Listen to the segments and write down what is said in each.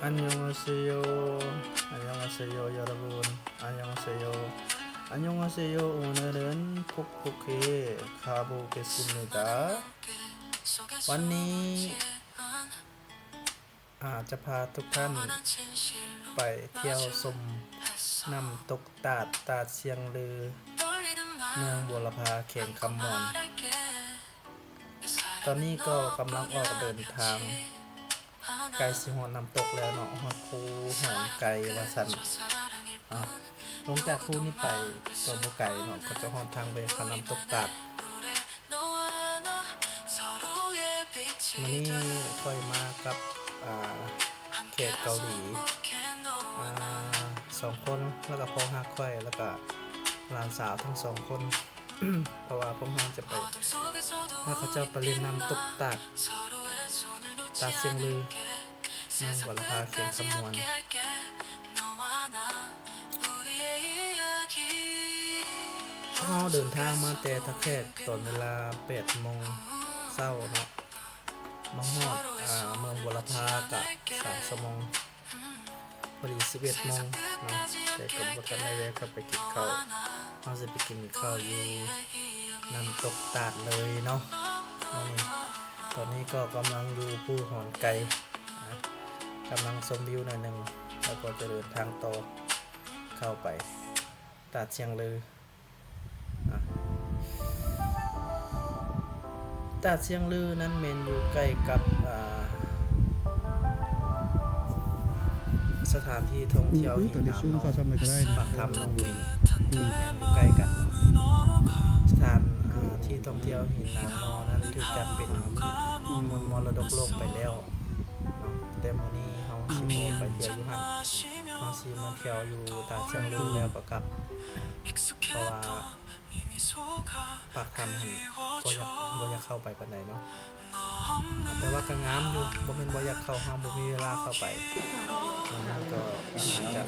안녕하세요. 안녕하세요, 여러분. 안녕하세요. 안녕하세요. 오늘은 fogfog해 가보겠습니다.วันนี้ อา จะพาทุกท่านไปเที่ยวชมน้ำตกตาด ตาดเชียงลือ เมืองบัวลำพา แขวงคำม่วน ตอนนี้ก็กำลังออกเดินทาง ใกล้สิฮอดน้ำตกแล้วเนาะ ฮอดภูหอนไก่ว่าซั่น อ่า ลงจากภูนี้ไปก็บ่ไกลเนาะ ก็จะฮอดทางไปหาน้ำตกตาด มื้อนี้ข้อยมากับ อ่า แขกเกาหลี อ่า สองคน แล้วก็พ่อฮักข้อย แล้วก็หลานสาวทั้งสองคน เพราะว่าพวกเราจะไปพาเขาเจ้าไปเล่นน้ำตกตาด ตาดเชียงลือ เมืองบัวลำพา แขวงคำม่วน พวกเราเดินทางมาแต่ท่าแขกตอนเวลาแปดโมงเช้าเนาะ มาฮอด อ่า เมืองบัวลำพากะสามชั่วโมง พอดีสิบเอ็ดโมงเนาะ แต่ก็บ่ทันได้แวะเข้าไปกินข้าว เฮาสิไปกินข้าวอยู่น้ำตกตาดเลยเนาะ ตอนนี้ก็กำลังอยู่ภูหอนไก่ อ่า กำลังชมวิวหน่อยหนึ่ง แล้วก็จะเดินทางต่อเข้าไปตาดเชียงลือ ອ່ະ ຕາດຊຽງລືນັ້ນແມ່ນຢູ່ໃກ້ກັບ ອ່າ ສະຖານທີ່ທ່ອງທ່ຽວຫີນໜາມເນາະ ປາກຖ້ຳໜອງເປັນ ຢູ່ໃກ້ກັນ. ສະຖານ ອ່າ ທີ່ທ່ອງທ່ຽວຫີນໜາມເນາະນັ້ນຖືກຈັດເປັນມໍລະດົກໂລກໄປແລ້ວເນາະ ແຕ່ມື້ນີ້ເຮົາຊິບໍ່ໄປທ່ຽວຢູ່ຫັ້ນ ເຮົາຊິມາທ່ຽວຢູ່ຕາດຊຽງລືແລ້ວກໍກັບ ເພາະວ່າ ປາກຖ້ຳຫັ້ນບໍ່ຢາກ ບໍ່ຢາກເຂົ້າໄປປານໃດເນາະ ແຕ່ວ່າກໍງາມຢູ່ ບໍ່ແມ່ນບໍ່ຢາກເຂົ້າ ເຮົາບໍ່ມີເວລາເຂົ້າໄປ ມັນກໍອາດຈະ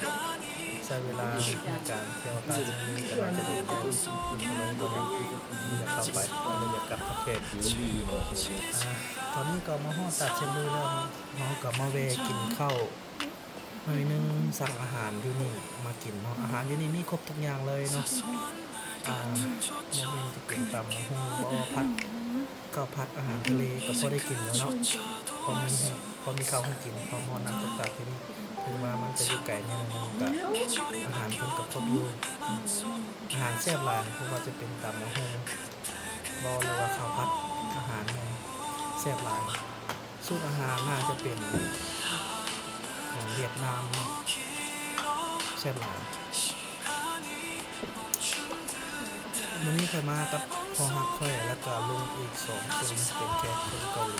ໃຊ້ເວລາໃນການທ່ຽວຕາດຊຽງລືກໍໜ້າຈະດົນເຕີບ ກໍເລີຍບໍ່ຢາກ ບໍ່ຢາກເຂົ້າໄປ ກໍເລີຍຢາກກັບປະເທດ. ອາ ຕອນນີ້ກໍມາຮອດຕາດຊຽງລືແລ້ວເນາະ ເຮົາກໍມາແວ່ກິນເຂົ້າ ໜ້ອຍໜຶ່ງ ສັ່ງອາຫານຢູ່ນີ້ມາກິນເນາະ ອາຫານຢູ່ນີ້ມີຄົບທຸກຢ່າງເລີຍເນາະ ອາ ບໍ່ວ່າຈະເປັນຕຳບັກຫຸ່ງບໍ ຜັດ ເຂົ້າຜັດ ອາຫານທະເລກໍພໍໄດ້ກິນແລ້ວເນາະ ພໍມີ ພໍມີເຂົ້າໃຫ້ກິນ ພໍມາຮອດນ້ຳຕົກຕາດທີ່ນີ້ ເຖິງວ່າມັນຈະຢູ່ໄກແດ່ໜ້ອຍໜຶ່ງ ກະອາຫານເພິ່ນກໍຄົບຢູ່ ອາຫານແຊບຫຼາຍ ບໍ່ວ່າຈະເປັນຕຳບັກຫຸ່ງບໍ ຫຼືວ່າເຂົ້າຜັດ ອາຫານແມ່ນແຊບຫຼາຍ. ສູດອາຫານໜ້າຈະເປັນຂອງຫວຽດນາມເນາະ ແຊບຫຼາຍ. ມື້ນີ້ຂ້ອຍມາກັບພໍ່ຮັກຂ້ອຍ ແລ້ວກະລຸງອີກສອງຄົນ ເປັນແຂກຄົນເກົາຫຼີ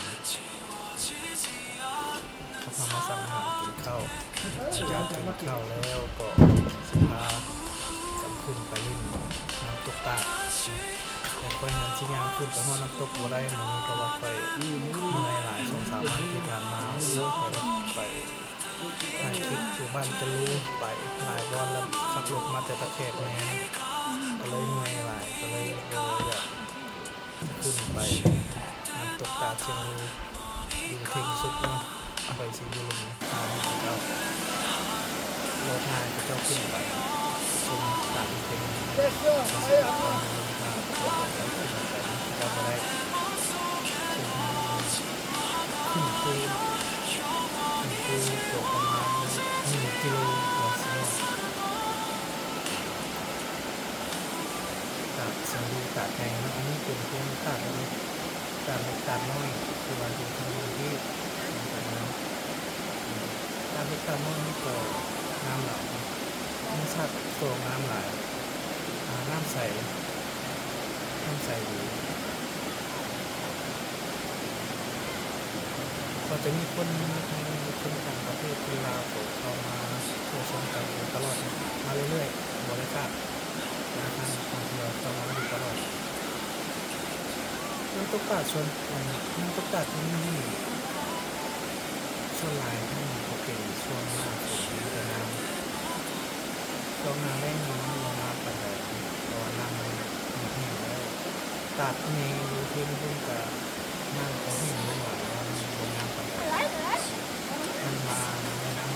ເຂົາພາມາສັ່ງອາຫານກິນເຂົ້າ. ຫຼັງຈາກກິນເຂົ້າແລ້ວກໍຊິພາກັນຂຶ້ນໄປຫຼິ້ນນ້ຳຕົກຕາດ. ແຕ່ຂ້ອຍຫັ້ນຊິຍ່າງຂຶ້ນໄປຮອດນ້ຳຕົກບໍ່ໄດ້ມື້ນີ້ ເພາະວ່າຂ້ອຍເມື່ອຍຫຼາຍ ສອງສາມວັນທີ່ຜ່ານມາ ໂອ້ຍ ຂ້ອຍໄປຖ່າຍຄລິບຢູ່ບ້ານຈະລູ ໄປຫຼາຍບ່ອນ ແລ້ວຂັບລົດມາແຕ່ຕາແຂກແດ່ ກໍເລີຍເມື່ອຍຫຼາຍ ກໍເລີຍບໍ່ຢາກຂຶ້ນໄປນ້ຳຕົກຕາດຊຽງລື ຢູ່ເທິງສຸດເນາະ. ຂ້ອຍຊິຢູ່ລຸ່ມຖານເຂົາເຈົ້າ ລໍຖ້າໃຫ້ເຂົາເຈົ້າຂຶ້ນໄປຊົມຕາມເທິງ ເຂົາເຈົ້າຂຶ້ນໄປນຳເຂົາເຈົ້າບໍ່ໄດ້ ເຊິ່ງເຮົາຂຶ້ນພູ ຂຶ້ນພູຕົກປະມານໜຶ່ງກິໂລກວ່າຊິຮອດ ຕາດຊຽງລືຕາດໃຫຍ່ເນາະ. ອັນນີ້ເປັນພຽງຕາດເລັກໆ ຕາດເລັກຕາດນ້ອຍ ຄືວ່າຢູ່ທາງເມືອງເທບ ຕາດເລັກຕາດນ້ອຍນີ້ກໍງາມຫຼາຍ ທຳມະຊາດກໍງາມຫຼາຍ ອາ ນ້ຳໃສ ນ້ຳໃສດີ. ກໍຈະມີຄົນ ມີທັງຄົນຕ່າງປະເທດ ຄົນລາວກໍເຂົ້າມາທ່ຽວຊົມກັນຢູ່ຕະຫຼອດ ມາເລື້ອຍໆ ບໍ່ໄດ້ຂາດ ທະນາຄານທ່ອງທ່ຽວເຂົ້າມາຢູ່ຕະຫຼອດ. ນ້ຳຕົກຕາດ ສ່ວນ ນ້ຳຕົກຕາດທີ່ນີ້ ສ່ວນຫຼາຍມັນກໍເປັນຊ່ວງໜ້າຝົນ ມັນຈະງາມ ຊ່ວງໜ້າແລ້ງມັນບໍ່ງາມປານໃດ ເພາະວ່ານ້ຳມັນແຫ້ງແລ້ວ. ຕາດແມ່ຢູ່ເທິງພຸ້ນກະນ້ຳກໍແຫ້ງລົງຫຼາຍແລ້ວ ມັນບໍ່ງາມປານໃດ ມັນມາແມ່ນ້ຳ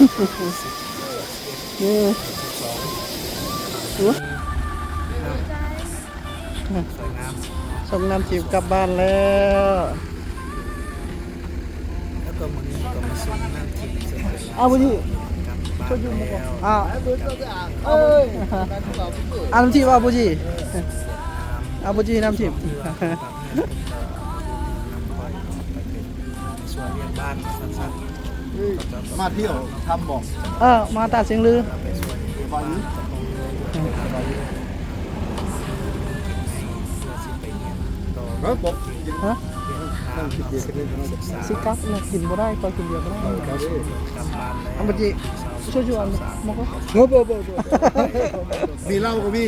ອືມ ອືມ ສວຍງາມ ສົ່ງນ້ຳທິບກັບບ້ານແລ້ວ. ແລ້ວກໍມື້ນີ້ກໍມາສົ່ງນ້ຳທິບ ເອົາບໍ່ນີ້ ກັບບ້ານແລ້ວ ເອົາ ເອົາ ເອົານ້ຳທິບ ເອົາບໍ່ນີ້ ເອົາບໍ່ນີ້ນ້ຳທິບ ທີ່ວ່າ ໄປເປັນ ໄປຊ່ວຍວຽກບ້ານວ່າຊັ້ນຊະ. ມາທ່ຽວທຳບໍ່? ເອີ ມາຕາດຊຽງລື. ເອີ ບໍ່ ຮະ? ຊິກັບນະ ກິນບໍ່ໄດ້ ຂ້ອຍກິນເບຍບໍ່ໄດ້. ເອົາມາຈິ ຊ່ວຍຢູ່ອັນ ບໍ່ ບໍ່ ບໍ່ ບໍ່ ມີເຫຼົ້າກໍມີ.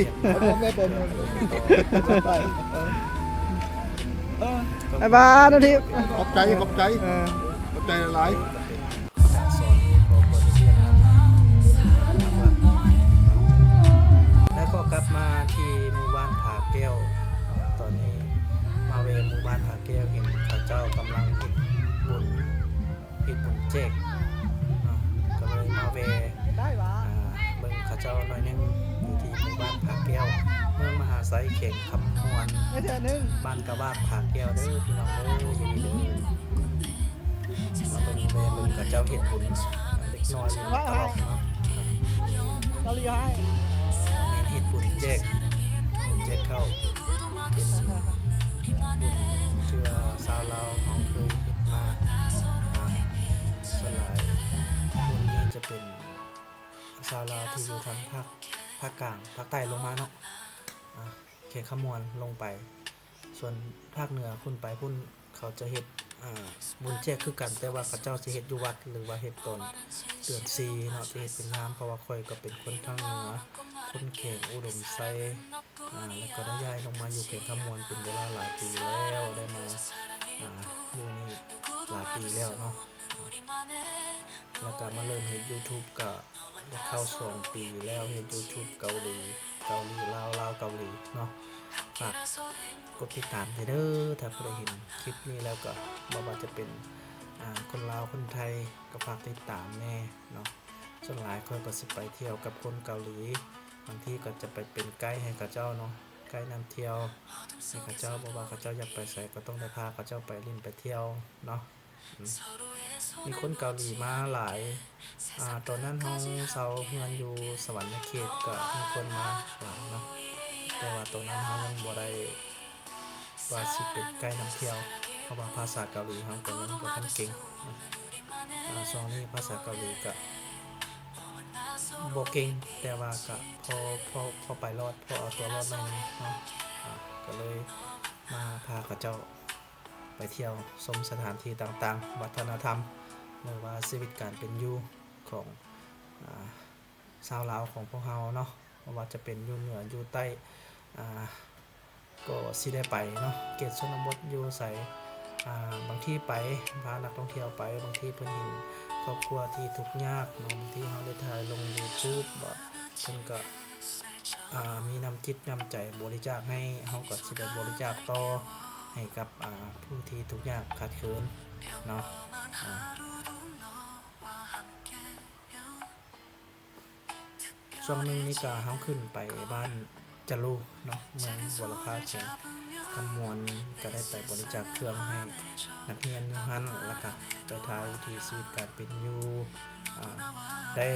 ບາຍບາຍ ນາທິບ ຂອບໃຈ ຂອບໃຈ ເອີ ຂອບໃຈຫຼາຍໆ. ການສອນນີ້ກໍບໍ່ໄດ້ຮຽນນຳ ແລ້ວກໍກັບມາທີ່ໝູ່ບ້ານຜາແກ້ວ. ຕອນນີ້ມາແວ່ໝູ່ບ້ານຜາແກ້ວ ເຫັນເຂົາເຈົ້າກຳລັງເຮັດບຸນ ເຮັດບຸນແຈກເນາະ ກໍເລີຍມາແວ່ ອ່າ ເບິ່ງເຂົາເຈົ້າໜ້ອຍໜຶ່ງ ຢູ່ທີ່ໝູ່ບ້ານຜາແກ້ວ ເມືອງມະຫາໄຊ ແຂວງຄຳມ່ວນ ບ້ານກະວາກ ຜາແກ້ວເດີ ພີ່ນ້ອງເດີ ຢູ່ນີ້ເດີ. ມາເບິ່ງ ແວ່ເບິ່ງເຂົາເຈົ້າເຮັດບຸນ ເດັກນ້ອຍຢູ່ຕະຫຼອດເນາະ ເຮັດບຸນແຈກ ແຈກເຂົ້າ ເປັນບຸນທີ່ວ່າຊາວລາວເຮົາເຄີຍເຮັດມາ ອ່າ ສ່ວນຫຼາຍບຸນນີ້ຈະເປັນຊາວລາວທີ່ຢູ່ທາງພາກ ພາກກາງ ພາກໃຕ້ລົງມາເນາະ ອ່າ ແຂວງຄຳມ່ວນລົງໄປ ສ່ວນພາກເໜືອຂຶ້ນໄປພຸ້ນ ເຂົາຈະເຮັດ ອ່າ ບຸນແຈກຄືກັນ ແຕ່ວ່າເຂົາເຈົ້າຊິເຮັດຢູ່ວັດ ຫຼືວ່າເຮັດຕອນເດືອນສີ່ເນາະ ຈະເຮັດເປັນງານ ເພາະວ່າຂ້ອຍກໍເປັນຄົນທາງເໜືອ ຄົນແຂວງອຸດົມໄຊ ອ່າ ແລ້ວກໍໄດ້ຍ້າຍລົງມາຢູ່ແຂວງຄຳມ່ວນເປັນເວລາຫຼາຍປີແລ້ວ ໄດ້ມາ ອ່າ ຢູ່ນີ້ຫຼາຍປີແລ້ວເນາະ. ແລ້ວກໍມາເລີ່ມເຮັດຢູທູບ ກໍໄດ້ເຂົ້າສອງປີແລ້ວ ເຮັດຢູທູບເກົາຫຼີ ເກົາຫຼີລາວ ລາວເກົາຫຼີເນາະ. ຝາກກົດຕິດຕາມແດ່ເດີ ຖ້າຜູ້ໃດເຫັນຄລິບນີ້ແລ້ວກໍ ບໍ່ວ່າຈະເປັນ ອ່າ ຄົນລາວ ຄົນໄທ ກໍຝາກຕິດຕາມແດ່ເນາະ. ສ່ວນຫຼາຍຂ້ອຍກໍຊິໄປທ່ຽວກັບຄົນເກົາຫຼີ ບາງທີກໍຈະໄປເປັນໄກໃຫ້ເຂົາເຈົ້າເນາະ ໄກນຳທ່ຽວໃຫ້ເຂົາເຈົ້າ ບໍ່ວ່າເຂົາເຈົ້າຢາກໄປໃສ ກໍຕ້ອງໄດ້ພາເຂົາເຈົ້າໄປຫຼິ້ນໄປທ່ຽວເນາະ. ອືມ ມີຄົນເກົາຫຼີມາຫຼາຍ ອ່າ ຕອນນັ້ນເຮົາເຊົ່າເຮືອນຢູ່ສະຫວັນນະເຂດ ກໍມີຄົນມາຫຼາຍເນາະ ແຕ່ວ່າຕອນນັ້ນເຮົາຍັງບໍ່ໄດ້ວ່າຊິເປັນໄກນຳທ່ຽວ ເພາະວ່າພາສາເກົາຫຼີເຮົາກໍຍັງບໍ່ທັນເກັ່ງເນາະ. ອ່າ ຊ່ວງນີ້ພາສາເກົາຫຼີກະບໍ່ເກັ່ງ ແຕ່ວ່າກະພໍ ພໍ ພໍໄປລອດ ພໍເອົາຕົວລອດໜ້ອຍໜຶ່ງເນາະ. ອ່າ ກໍເລີຍມາພາເຂົາເຈົ້າ ໄປທ່ຽວຊົມສະຖານທີ່ຕ່າງໆ ວັດທະນະທຳ ຫຼືວ່າຊີວິດການເປັນຢູ່ຂອງ ອ່າ ຊາວລາວຂອງພວກເຮົາເນາະ ບໍ່ວ່າຈະເປັນຢູ່ເໜືອຢູ່ໃຕ້ ອ່າ ກໍຊິໄດ້ໄປເນາະ ເຂດຊົນນະບົດຢູ່ໃສ ອ່າ ບາງທີໄປ ພານັກທ່ອງທ່ຽວໄປ ບາງທີເພິ່ນເຫັນຄອບຄົວທີ່ທຸກຍາກເນາະ ບາງທີເຮົາໄດ້ຖ່າຍລົງຢູທູບ ເພິ່ນກໍ ອ່າ ມີນ້ຳຈິດນ້ຳໃຈບໍລິຈາກໃຫ້ ເຮົາກໍຊິໄດ້ບໍລິຈາກຕໍ່ໃຫ້ກັບ ອ່າ ຜູ້ທີ່ທຸກຍາກຂາດເຂີນເນາະ. ອ່າ ຊ່ວງໜຶ່ງນີ້ກະເຮົາຂຶ້ນໄປບ້ານຈະລູເນາະ ເມືອງບົວລະພາ ແຂວງຄຳມ່ວນ ກະໄດ້ໄປບໍລິຈາກເຄື່ອງໃຫ້ນັກຮຽນຢູ່ຫັ້ນ ແລ້ວກະໄປຖ່າຍວິຖີຊີວິດການເປັນຢູ່ ອ່າ ໄດ້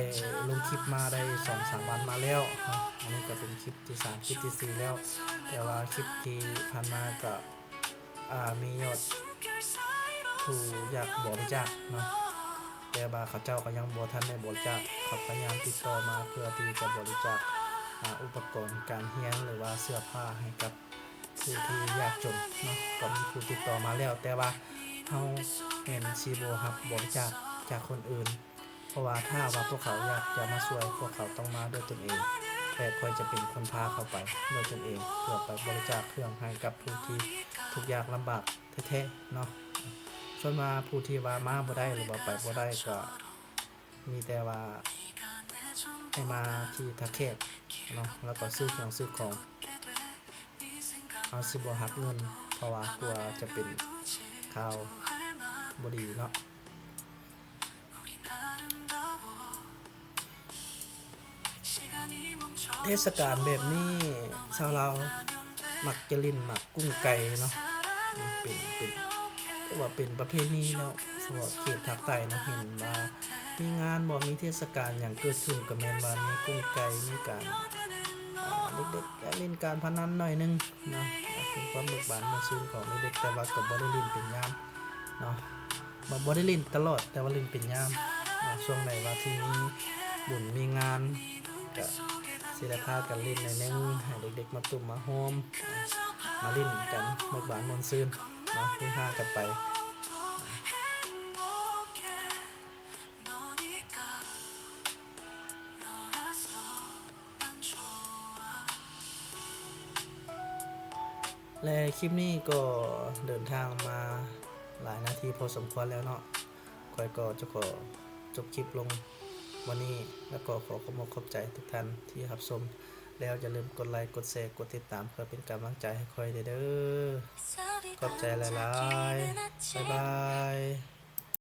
ລົງຄລິບມາໄດ້ສອງສາມວັນມາແລ້ວເນາະ. ອັນນີ້ກະເປັນຄລິບທີສາມ ຄລິບທີສີ່ແລ້ວ ແຕ່ວ່າຄລິບທີ່ຜ່ານມາກະ ອ່າ ມີຍອດຜູ້ຢາກບໍລິຈາກເນາະ ແຕ່ວ່າເຂົາເຈົ້າກໍຍັງບໍ່ທັນໄດ້ບໍລິຈາກ ເຂົາພະຍາຍາມຕິດຕໍ່ມາເພື່ອທີ່ຈະບໍລິຈາກ ອ່າ ອຸປະກອນການຮຽນ ຫຼືວ່າເສື້ອຜ້າໃຫ້ກັບ ຜູ້ທີ່ຍາກຈົນເນາະ ກໍມີຜູ້ຕິດຕໍ່ມາແລ້ວ ແຕ່ວ່າເຮົາແມ່ນຊິບໍ່ຮັບບໍລິຈາກຈາກຄົນອື່ນ ເພາະວ່າຖ້າວ່າພວກເຂົາຢາກຈະມາຊ່ວຍ ພວກເຂົາຕ້ອງມາດ້ວຍຕົນເອງ ແລະ ຂ້ອຍຈະເປັນຄົນພາເຂົາໄປດ້ວຍຕົນເອງ ເພື່ອໄປບໍລິຈາກເຄື່ອງໃຫ້ກັບຜູ້ທີ່ທຸກຍາກລຳບາກແທ້ໆເນາະ. ສ່ວນວ່າຜູ້ທີ່ວ່າມາບໍ່ໄດ້ ຫຼືວ່າໄປບໍ່ໄດ້ ກໍມີແຕ່ວ່າໃຫ້ມາທີ່ທ່າແຂກເນາະ ແລ້ວກໍຊື້ເຄື່ອງຊື້ຂອງ. ເຮົາຊິບໍ່ຫັກເງິນ ເພາະວ່າກົວຈະເປັນຂ່າວບໍ່ດີເນາະ. ເທດສະການແບບນີ້ ຊາວລາວມັກຈະຫຼິ້ນໝາກກຸ້ງໄກ່ເນາະ. ເປັນ ເປັນ ເອີ້ນວ່າເປັນປະເພນີເນາະ ສະເພາະເຂດພາກໃຕ້ເນາະ. ເຫັນວ່າມີງານບໍ່ ມີເທດສະການຫຍັງເກີດຂຶ້ນ ກໍແມ່ນວ່າມີກຸ້ງໄກ່ ມີການ ເດັກໆ ກະຫຼິ້ນການພະນັນໜ້ອຍໜຶ່ງເນາະ. ເປັນຄວາມເບີກບານມ່ວນຊື່ນຂອງເດັກໆ ແຕ່ວ່າກໍບໍ່ໄດ້ຫຼິ້ນເປັນຍາມເນາະ. ບໍ່ ບໍ່ໄດ້ຫຼິ້ນຕະຫຼອດ ແຕ່ວ່າຫຼິ້ນເປັນຍາມເນາະ. ຊ່ວງໃດວ່າທີ່ມີບຸນມີງານ ກະຊິໄດ້ພາກັນຫຼິ້ນໜ້ອຍໜຶ່ງ ໃຫ້ເດັກໆ ມາຕຸ້ມມາໂຮມ ມາຫຼິ້ນກັນ ເບີກບານມ່ວນຊື່ນເນາະ ເຮຮາກັນໄປ. ແລະ ຄລິບນີ້ກໍເດີນທາງມາຫຼາຍນາທີພໍສົມຄວນແລ້ວເນາະ. ຂ້ອຍກໍຈະຂໍຈົບຄລິບລົງວັນນີ້ ແລ້ວກໍຂໍຂອບອົກຂອບໃຈທຸກທ່ານທີ່ຮັບຊົມ. ແລ້ວຢ່າລືມກົດໄລ ກົດແຊ ກົດຕິດຕາມ ເພື່ອເປັນກຳລັງໃຈໃຫ້ຂ້ອຍແດ່ເດີ. ຂອບໃຈຫຼາຍໆ. ບາຍບາຍ.